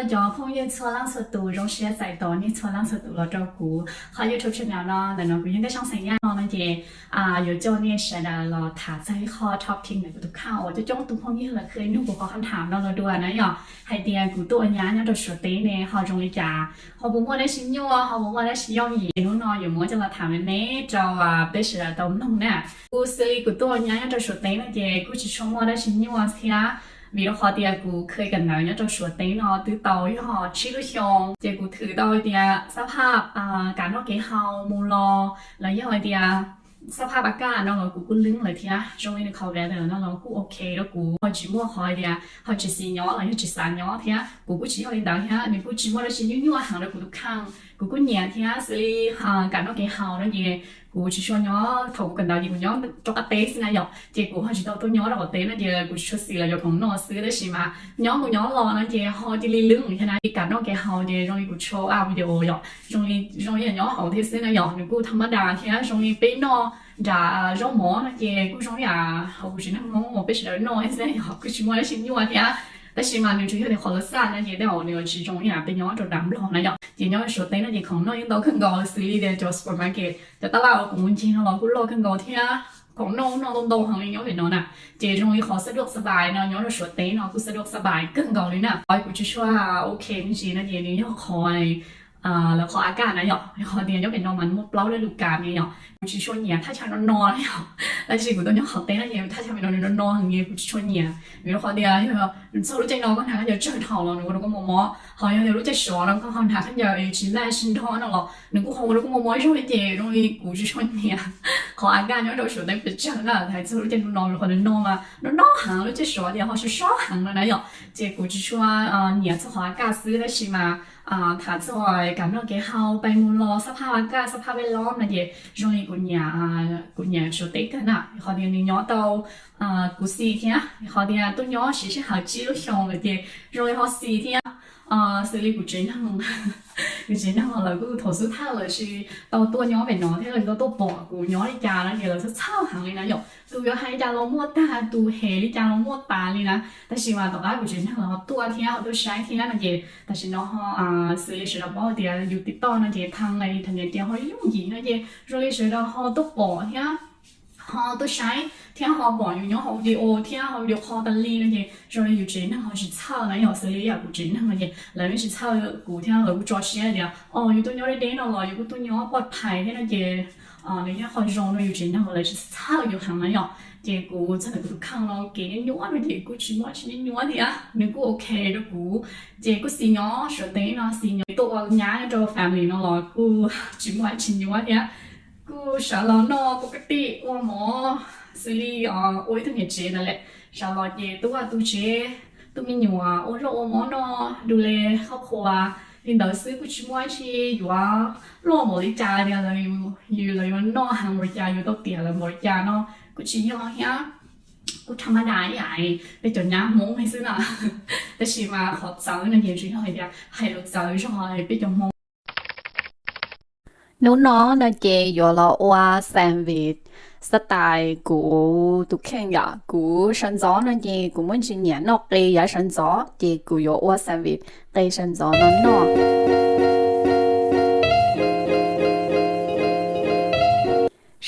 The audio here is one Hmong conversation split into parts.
Cov phooj ywg txhua leej txhua tus, zoo siab txais tos nej txhua leej txhua tus los rau kuv qhov YouTube channel no. Ntawm no kuv yog Nkaj Xyooj xeem Yaj no no ces yuav coj nej sawv daws los tham txog ib qho topic ntawm kuv tus kheej uas coob coob tus phooj ywg los qhia nug kuv qhov kham tham no los dua na yom, hais tias kuv tuaj ua nyab nyob rau Suav teb ne ho zoo li cas, ho puas muaj dab tsi nyuaj, ho puas muaj dab tsi yooj yim. Hnub no yuav muab coj los tham me me rau peb sawv daws tau mloog na. Kuv xws li kuv tuaj ua nyab nyob rau Suav teb no ces kuj tsis tshua muaj dab tsi nyuaj thiab, vim rau qhov tias kuv kheev kawm ntawv nyob rau Suav teb no twb tau yog tsib lub xyoo ces kuv thwm tau tias xab phaj kam noj kev haus mus los los yog hais tias xab phaj a kaj no los kuv kuj leeb lawm thiab. Zoo li nws qhov weather no los kuj ok rau kuv, ho tsis muaj qhov tias ho tsis xis nyob los yog tsis xav nyob thiab. Kuv kuj tsis yog li ntawd thiab, nws kuj tsis muaj dab tsi nyuaj nyuaj heev rau kuv tus kheej. Kuv kuj nyiam thiab, xws li kam noj kev haus no ces kuv tsis tshua nyob, thaum kuv kawm ntawv ces kuv nyob rau qab teb xwb na yom, ces kuv ho tsis tau tuaj nyob rau qaum teb no ces kuv tsis tshua xis los yuav khoom noj xwb. Tab sis mas nyob mus nyob los no ces ho cia li leeb thiab na. Kam noj kev haus ces zoo li kuv tshua a video yom, zoo li zoo li nyob hauv thiab xwb na yom, nws kuj tha mab das thiab. Zoo li peb noj nram zaub mov no ces kuj zoo li hauv kuv tsev neeg Hmoob uas peb sawv daws noj thiab xwb yom, kuj tsis muaj dab tsi nyuaj thiab. Tab sis mas nws tsuas yog tias qhov lawv xaj no ces tej zaum nws tsis zoo li peb nyob rau nram Nplog na yom. Ces nyob Suav teb no ces khoom noj yeej ntau kawg nkaus, xws li tias cov supermarket, cov taj laj uas kuv mus ncig no los kuj loj kawg nkaus thiab. Khoom noj noj ntau ntau heev li nyob pem no na. Ces zoo li qhov xab duaj xab pais no nyob rau Suav teb no kuj xab duaj xab pais kawg nkaus li na. Qhov kuv tsis tshua ok me ntsis no ces nws yog qhov lawv qhov a kaj na yom, qhov tias nyob pem no mas muaj plaub lub lus kas me yom. Kuv tsis tshua nyiam thaj chaw no no na yom, tab sis kuv tuaj nyob qhov teb no ces thaj chaw pem no nws no no heev li kuv tsis tshua nyiam. Vim rau qhov tias yog txog lub caij no koj hnav khaub ncaws tsawg dhau los nws ua rau koj mob mob, ho yog tias lub caij sov no koj ho hnav khaub ncaws tsis laj tsis nrho no los nws kuj ho ua rau koj mob mob zog li. Ces zoo li kuv tsis tshua nyiam qhov a kaj nyob rau Suav teb pes tsawg na, hais txog lub caij no no, qhov no no mas no no heev, lub caij sov ces ho sov sov heev no na yom. Ces kuv tsis tshua nyiam txog qhov a kaj xwb, tab sis mas tham txog kam noj kev haus, pais mus los, xab phaj a kaj, xab phaj peb lob no ces zoo li kuv nyiam, kuv nyiam Suav teb kawg na, qhov tias nws nyob tau, kuv xis thiab, qhov tias tuaj nyob siv sij hawm tsib lub xyoo lawm ces zoo li ho xis thiab. Xws li kuv tsev neeg, kuv tsev neeg lawv kuj thaum xub thawj lawv tsis tau tuaj nyob pem no thiab lawv tsis tau tuaj pom kuv nyob li cas no ces lawv txhawj txhawj heev li na yom. Tus yuav hais li cas los muaj tag, tus hem li cas los muaj tas li na. Tab sis mas tom qab kuv tsev neeg lawv ho tuaj thiab ho tuaj saib thiab no ces tam sim no ho xws li sawv daws paub tias yus TikTok no ces thaj niam tias ho yooj yim no ces zoo li sawv daws ho tuaj pom thiab ho tuaj saib thiab ho pom yus nyob hauv video thiab hauv video call tas li no ces zoo li yus tsev neeg ho tsis txhawj na yom. Xws li yam kuv tsev neeg no ces lawv yeej tsis txhawj kuv thiab lawv kuj tso siab tias o yus tuaj nyob deb deb no los yus kuj tuaj nyob poj phais thiab no ces nws yog qhov zoo rau yus tsev neeg, lawv tsis txhawj yus heev na yom. Ces kuv txog ntawm kuv tus kheej no kev nyuaj nyuaj no ces kuj tsis muaj dab tsi nyuaj nyuaj thiab, nws kuj ok rau kuv. Ces kuj xis nyob Suav teb no, xis nyob tuaj ua nyab rau family no los kuj tsis muaj dab tsi nyuaj thiab. Kuj sawv los noj pov ka tij ua mov xws li ua ib tug niam tsev ntawd lawm. Sawv los ces tuaj ua tu tsev, tu me nyuam, ua zaub ua mov noj, du le khaub khua li ntawd xwb, kuj tsis muaj dab tsi yuav loj npaum li cas tias lawv yuav noj heev npaum li cas, yuav tau tiam lawv npaum li cas no kuj tsis yog thiab. Kuj tha mab das ib yam peb cov nyab Hmoob li xwb na. Tab sis mas qhov txawv no ces tsuas yog hais tias hais lus txawv zog peb cov Hmoob. Hnub no no ces yuav los ua sandwich xab tais kuv tus kheej yom. Kuv sawv ntxov no ces kuv muaj ntsis nyiam noj qe yav sawv ntxov ces kuv yuav ua sandwich qe sawv ntxov no noj.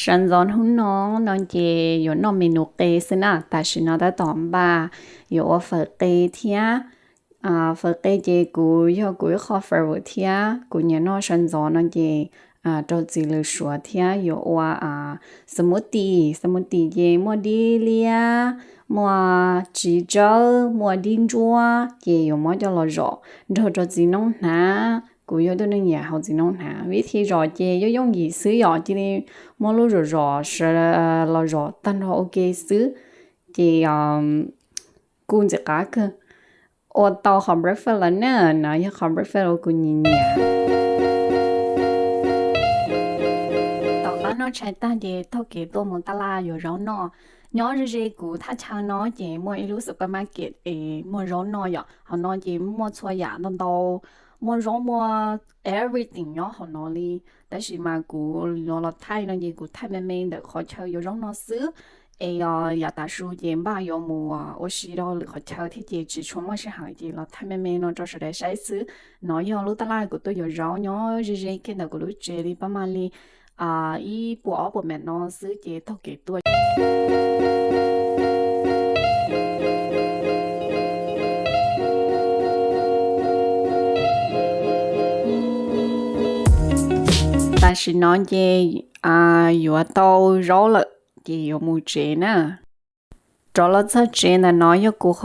Sawv ntxov hnub no no ces yuav noj menu qe xwb na. Tam sim no tab tom npaj yuav ua fawm qe thiab. Fawm qe ces kuv yog kuv ib qho favorite thiab, kuv nyiam noj sawv ntxov no ces rau txiv lws suav thiab yuav ua smoothie. Smoothie ces muaj dib liab, muaj txiv tsawb, muaj dib ntsuab ces yuav muab coj los zom nrog rau txiv noob hnav. Kuv yog tus neeg nyiam haus txiv noob hnav. Vib thib zom ces yooj yooj yim xwb yom, cia li muab lub zom zom sawv los zom tag nrho ua ke xwb ces kuj ntxim qab kawg. Ua tau qhov breakfast lawm na, no yog qhov breakfast uas kuv nyiam nyiam. Tom qab noj tshais tag ces taug kev tuaj mus taj laj yuav zaub noj. Nyob ze ze kuv thaj chaw no ces muaj ib lub supermarket es muaj zaub noj yom. Hauv no ces muaj txhua yam ntau ntau, muaj zaub muaj everything nyob hauv no li. Tab sis mas kuv los los thaij no ces kuv thaij me me ntawm qhov chaw yuav zaub noj xwb. Es yog yav tav su ces npaj yuav mus ua si rau lwm qhov chaw thiab ces tsis tshua muaj sij hawm ces los thaij me me no rau sawv daws saib xwb. No yog lub tab laj kuv tuaj yuav zaub nyob ze ze kiag ntawm kuv lub tsev li pab maj li ib puas ob puas mev no xwb ces taug kev tuaj. Tam sim no ces yuav tau zaub lawm ces yuav mus tsev na. Rov los txog tsev ntawm no yog kuv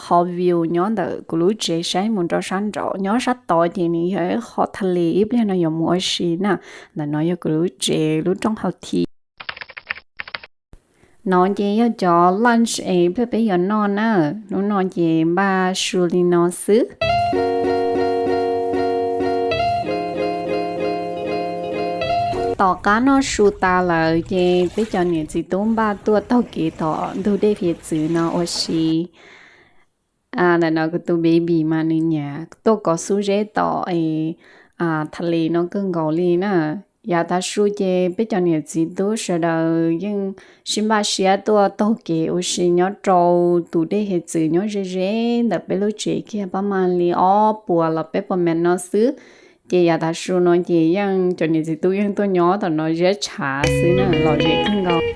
qhov view nyob ntawm kuv lub tsev saib mus rau sab nraud. Nyob sab tod ces nws yog ib qho thaj li, ib pliag no yuav mus ua si na. Ntawm no yog kuv lub tsev lub rooj hauv thiv. No ces yog cov lunch es ib pliag peb yuav noj na. Hnub no ces npaj su li no xwb. Tom qab noj su tas lawm ces peb cov niam txiv tub npaj tuaj taug kev tom ntug dej hiav txwv no ua si. Ntawm no kuv tus baby mas nws nyiam tuaj kov xub zeb tom thaj li no kawg nkaus li na. Yav tav su ces peb cov niam txiv tub sawv daws yeej sib npaj siab tuaj taug kev ua si nyob rau tus dej hiav txwv nyob ze ze ntawm peb lub tsev kiag pab maj li ob puas los peb puas mev no xwb. Ces yav tav su no ces yeej cov niam txiv tub yeej tuaj nyob tom no ziab tshav xwb na, lom zem kawg nkaus.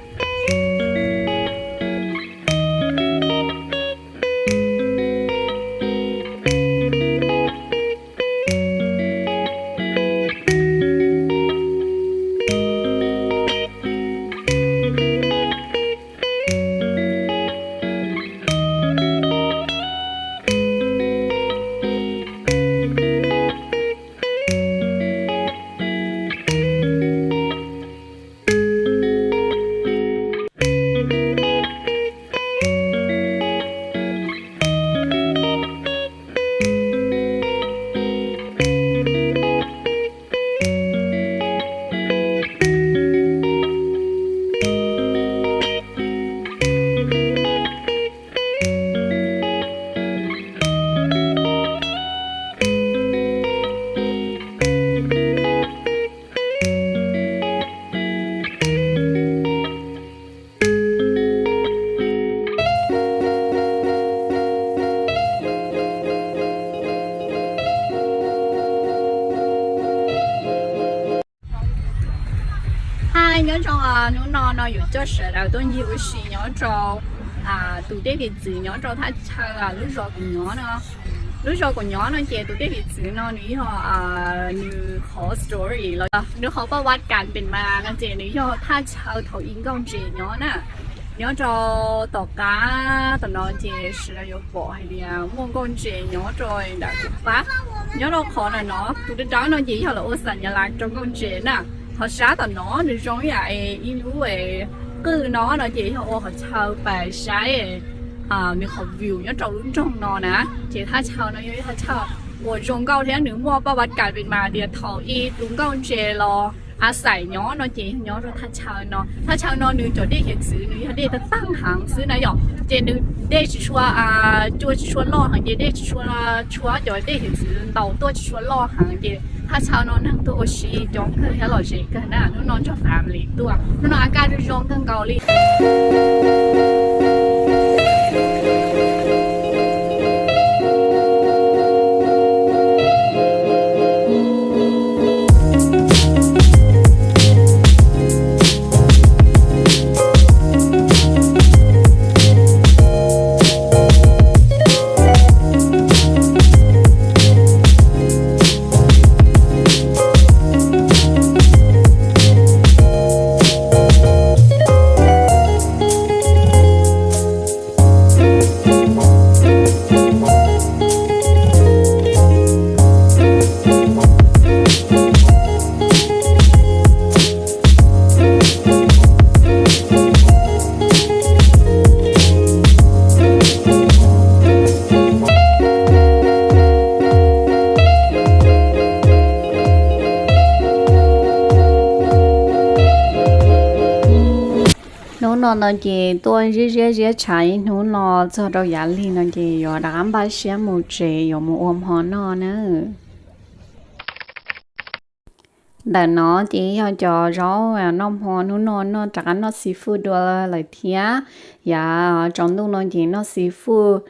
Hi, nyob zoo, hnub no no yuav coj sawv daws tuaj ncig ua si nyob rau tus dej hiav txwv nyob rau thaj chaw lub zos kuv nyob no. Lub zos kuv nyob no ces tus dej hiav txwv no nws yog nws qhov story los nws qhov paj vaj kas pes mas no ces nws yog thaj chaw thaum ub nkauj ntses nyob na. Nyob rau tom qab tom no ces sawv daws yuav pom hais tias muaj nkauj ntses nyob rau nram tus qab. Nyob rau qhov ntawm no tus dawb dawb no ces yog lawv ua xas nyas las rau nkauj ntses na. Qhov sab tom no nws zoo ib yam ib lub qwj no no ces yog ua qhov chaw pais saib nws qhov view nyob rau lub nroog no na. Ces thaj chaw no yog ib thaj chaw uas zoo nkauj thiab nws muaj paj vaj kas pes mas tias thaum ub tus nkauj ntses los a xais nyob no ces yog nyob rau thaj chaw no. Thaj chaw no nws cov dej hiav txwv nws yog dej tag tag heev xwb na yom. Ces nws dej tsis tshua, cua tsis tshua loj heev ces dej tsis tshua, tshua cov dej hiav txwv ntaus tuaj tsis tshua loj heev ces thaj chaw no neeg tuaj ua si coob kawg thiab lom zem kawg na. Hnub no nrog family tuaj, hnub no a kaj zoo zoo kawg nkaus li. Hnub no no ces tuaj ziab ziab ziab tshav ib hnub no txog rau yav lig no ces yuav rov qab npaj siab mus tsev yuav mus ua hmo noj nawb. Ntawm no ces yog cov zaub noj hmo, hnub no noj rov qab noj seafood dua lawm thiab. Yav tsaus ntuj no ces noj seafood.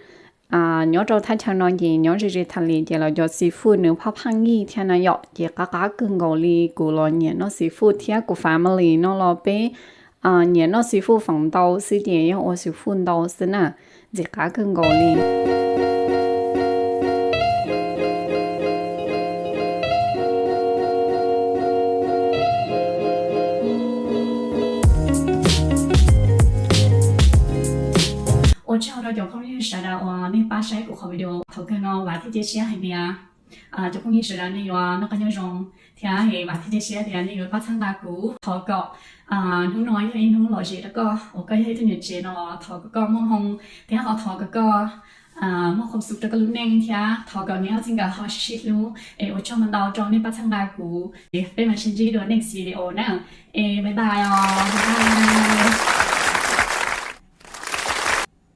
Nyob rau thaj chaw no ces nyob ze ze tas li ces lawv cov seafood nws pheej pheej yig thiab na yom, ces qab qab kawg nkaus li. Kuv los nyiam noj seafood thiab kuv family no los peb nyiam noj seafood feem ntau xwb ces yog ua seafood ntau xwb na, ntxim qab kawg nkaus li. Ua tsaug rau cov phooj ywg sawv daws uas nej pab saib kuv qhov video thaum kawg no. Vam thiab cia siab hais tias cov phooj ywg sawv daws nej yuav noj qab nyob zoo thiab vam thiab cia siab tias nej yuav pab txhawb nqa kuv. Thov kom hnub no yog ib hnub lom zem rau koj uas koj yog ib tug niam tsev no los thov kom koj muaj hmoo thiab ho thov kom koj muaj qhov xub rau koj lub neej thiab thov kom nej ob txij nkawm ho sib hlub es ua tsaug ntau rau nej pab txhawb nqa kuv. Peb mam sib ntsib dua next video na. Es bye bye os.